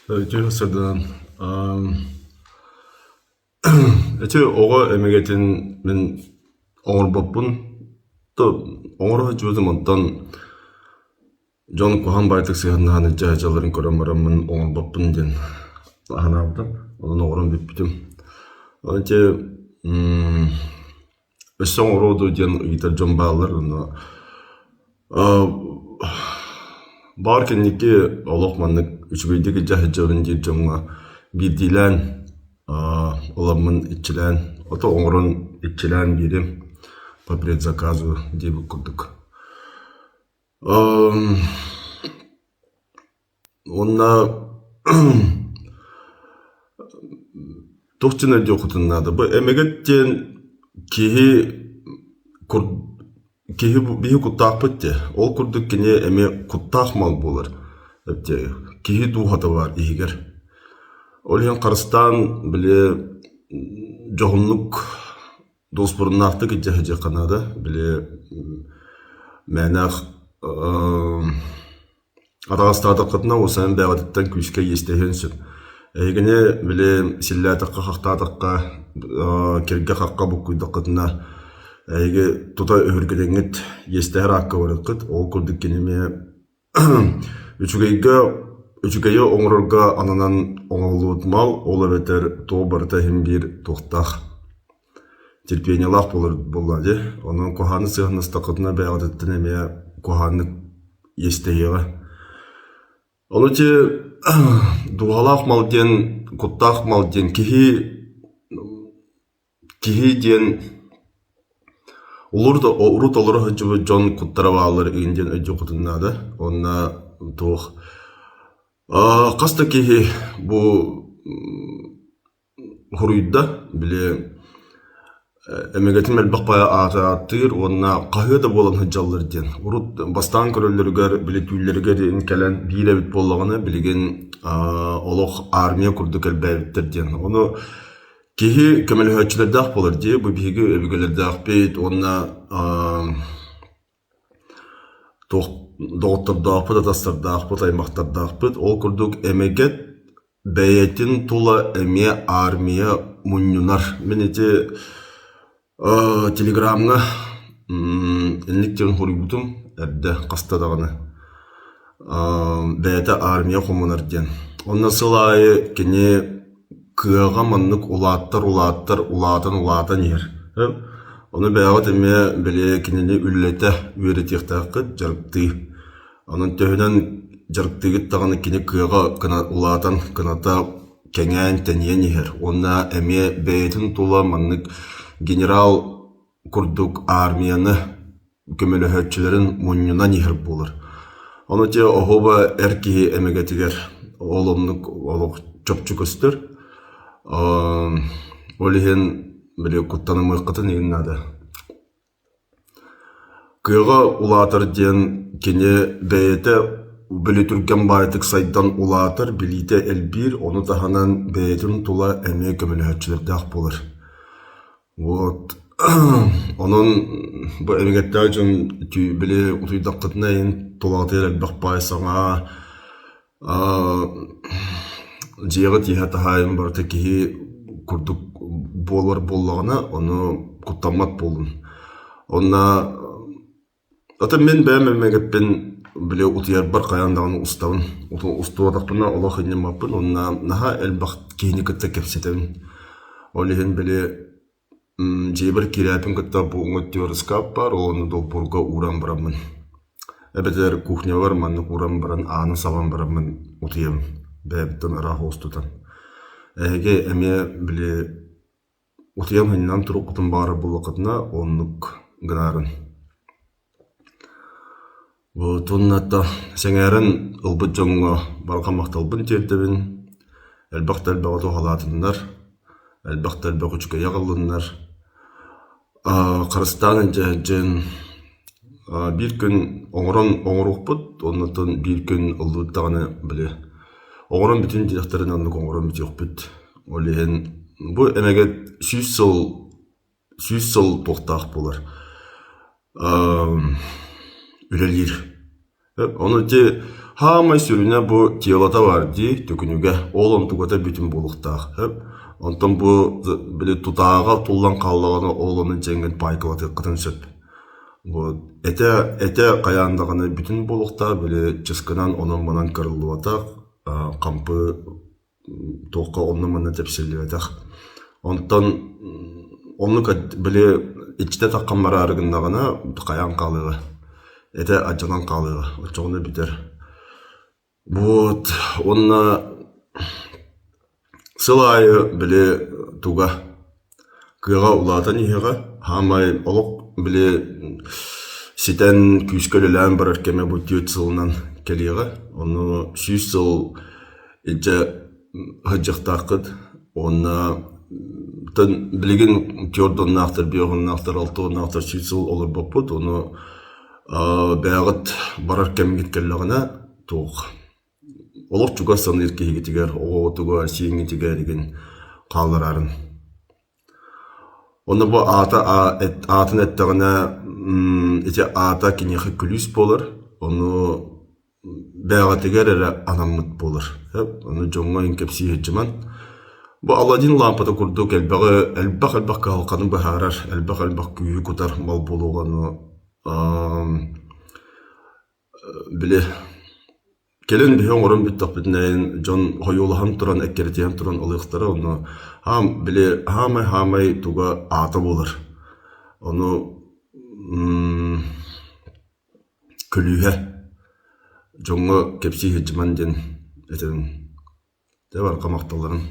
Үтүө сардаан Ити оҕо эмэгэтин мин оҥорбоппун оҥоро сылдьыбытым онтон дьон куһаҕан баҕайытык сыһыаннаһан илдьэ сылдьалларын көрөн бараммын оҥорбоппун диэн санаабытым, онон оҥорон бүппүтүм. Ол ити өссө оҥоруо дуо диэн ыйытар дьон бааллар онно баар кэнники олох маннык үчүгэйдик илдьэ сылдьабын диир дьоҥҥо биирдиилээн ыламмын иччилээн ото оҥорон иччилээн биэрим по предзаказу диэбит курдук. Уонна туох диэн өйдүөххүтүн наада, бу эмэгэт диэн киһи кур киһи биһи куттаахпыт дии, ол курдук кини эмиэ куттаах мал буолар киһи дууһата баар иһигэр. Ол иһин харыстаан били дьоһуннук дуоспуруннаахтык илдьэ сылдьыахха наада, били мээнэ Атаҕастаатаххытына уусайан бэйэҕититтэн күүскэ иэстэһиэн сөп. Эһигини били силлээтэххэ-хахтаатахха, киргэ-хахха буккуйдаххытына эһиги тута өһүргэтэҥҥит иэстэһэр аакка барыаххыт. Ол курдук кини эмиэ үчүгэйгэ үчүгэйи оҥорорго ананан оҥоһуллубут мал, ол эбэтэр туох барыта иһин биир туохтаах терпениелаах буолар буоллаа дии. Онон куһаҕаны сыһыаннастаххытына бэйэҕититтэн эмиэ куһаҕаннык иэстэһиэҕэ. Ону ити дууһалаах мал диэн, куттаах мал диэн киһи киһи диэн улур урут олоро сылдьыбыт дьон куттара бааллар игин диэн өйдүөххүтүн наада. Уонна туох хас да киһи бу Уһуруйда, били эмэгэтин элбэх баайа ааты ааттыыр уонна хаһыа да буолан сылдьаллар диэн. Урут бастаан көрөллөрүгэр, били түүллэригэр кэлэн биир эбит буоллаҕына, билигин олох армия курдук элбээбиттэр диэн. Ону киһи көмөлөһөөччүлэрдээх буолар дии, бу биһиги өбүгэлэрдээхпит уонна туох доҕоттордоохпут, атастардаахпыт, аймахтардаахпыт. Ол курдук эмэгэт Бэйэтин тула эмиэ армия мунньунар. Мин ити телеграмҥа инник диэн суруйбутум эрдэ хаста даҕаны. Бэйэтэ армия хомунар диэн. Онно сыл аайы кини кыаҕа маннык улааттар улааттар улаатан улаатан иһэр. Ону бэйэҕит эмиэ били кинини үлэлэтэ үөрэтиэхтээххит, дьарыктыы. Онон төһөнөн дьарыктыыгыт даҕаны кини кыаҕа гына улаатан кыната кэҥээн тэнийэн иһэр уонна эмиэ бэйэтин тула маннык генерал курдук армияны көмөлөһөөччүлэрин мунньунан иһэр буолар. Ону те оһуоба эр киһи эмэгэтигэр ол оннук олох чопчу көстөр. Ол иһин били куттанымыаххытын иһин наада. Кыаҕа улаатар диэн кини бэйэтэ били түргэн баайытык сайдан улаатар, билиитэ элбиир, ону таһынан бэйэтин тула эмиэ көмөлөһөөччүлэрдээх буолар. Вот онон бу эмэгэттээх дьон били утуйдаххытына иһин тулаҕытыгар элбэх баай саҥа Дьиэҕит иһэ таһаайын барыта киһи курдук буолар буоллаҕына, ону куттаммат буолун. Уонна атын мин бэйэм эмэгэппин били утуйарбар хайаан даҕаны устабын. Устубатахпына олох инньэммэппин уонна наһаа элбэх киһини кытта кэпсэтэбин. Ол иһин били Дьиэбэр киирээппин кытта бу уҥа өттүгэр ыскаап баар, ол онно долбуурга ууран бараммын, эбэтэр кухнябар маннык ууран баран ааны сабан бараммын утуйабын, бэйэбиттэн ыраах уостутан. Эһиги эмиэ били утуйан сынньанан туруккутун баҕарар буоллаххытына оннук гынаарын. Уонна сэҥээрэн ылбыт дьоҥҥо барҕа махталбын тиэрдэбин, элбэх да элбэҕи туһалаатыннар, элбэх да элбэх үчүгэйи аҕаллыннар. Харыстаан илдьэ сылдьан биир күн оҥорон оҥоруохпут, оннуттан биир күн ыллыбыт даҕаны били оҥорон бүтүн диэхтэрин оннук оҥорон бүтүөхпүт. Ол иһин бу эмэгэт 100 сыл 100 сыл туохтаах буолар үлэлиир. Ону ити хаамай сүрүнэ бу телота баар дии төкүнүгэ, ол онтугата бүтүн буолуохтаах. Онтон бу били тутааҕа туллан хааллаҕына ол ону дьэҥҥин паайкалатыаххытын сөп. Вот этэ этэ хайаан даҕаны бүтүн буолуохтаах, били чыскынан онон-манан кырыллыбатах, хампы туохха онно-манна тэпсиллибэтэх. Онтон оннук били иччитэ таххан бараары гыннаҕына хайаан хаалыаҕа, этэ алдьанан хаалыаҕа, оччоҕуна бүтэр. Вот уонна сыл аайы били туга Кыаҕа улаатан иһиэҕэ, хаамай олох били ситэн күүскэ үлэлээн барар кэмэ бу 4 сылынан кэлиэҕэ. Ону 100 сыл илдьэ сылдьыахтааххыт уонна билигин түөрт уоннаахтар, биэс уоннаахтар, алта уоннаахтар 100 сыл олорбоппут. Ону бэйэҕит барар кэмҥит кэллэҕинэ туох олох чугас саныыр киһигитигэр, оҕоҕутугар, сиэҥҥитигэр игин хаалларарын. Онно бу аата аатын эттэҕинэ ити аата киниэхэ күлүүс буолар, ону бэйэҕитигэр эрэ анаммыт буолар. Ону дьоҥҥо кэпсии сылдьыман. Бу Аладдин лаампата курдук элбэҕи элбэх-элбэх кыһалҕаны быһаарар, элбэх-элбэх күүһү кутар мал буолуоҕа ону били Кэлин биһи оҥорон бүттэхпитинэ дьон хойуолаһан туран, эккирэтиһэн туран ылыахтара, онно аам били аамай-аамай туга аата буолар. Ону күлүүһэ дьоҥҥо кэпсии сылдьыман диэн этэбин. Дьэ барҕа махталларын.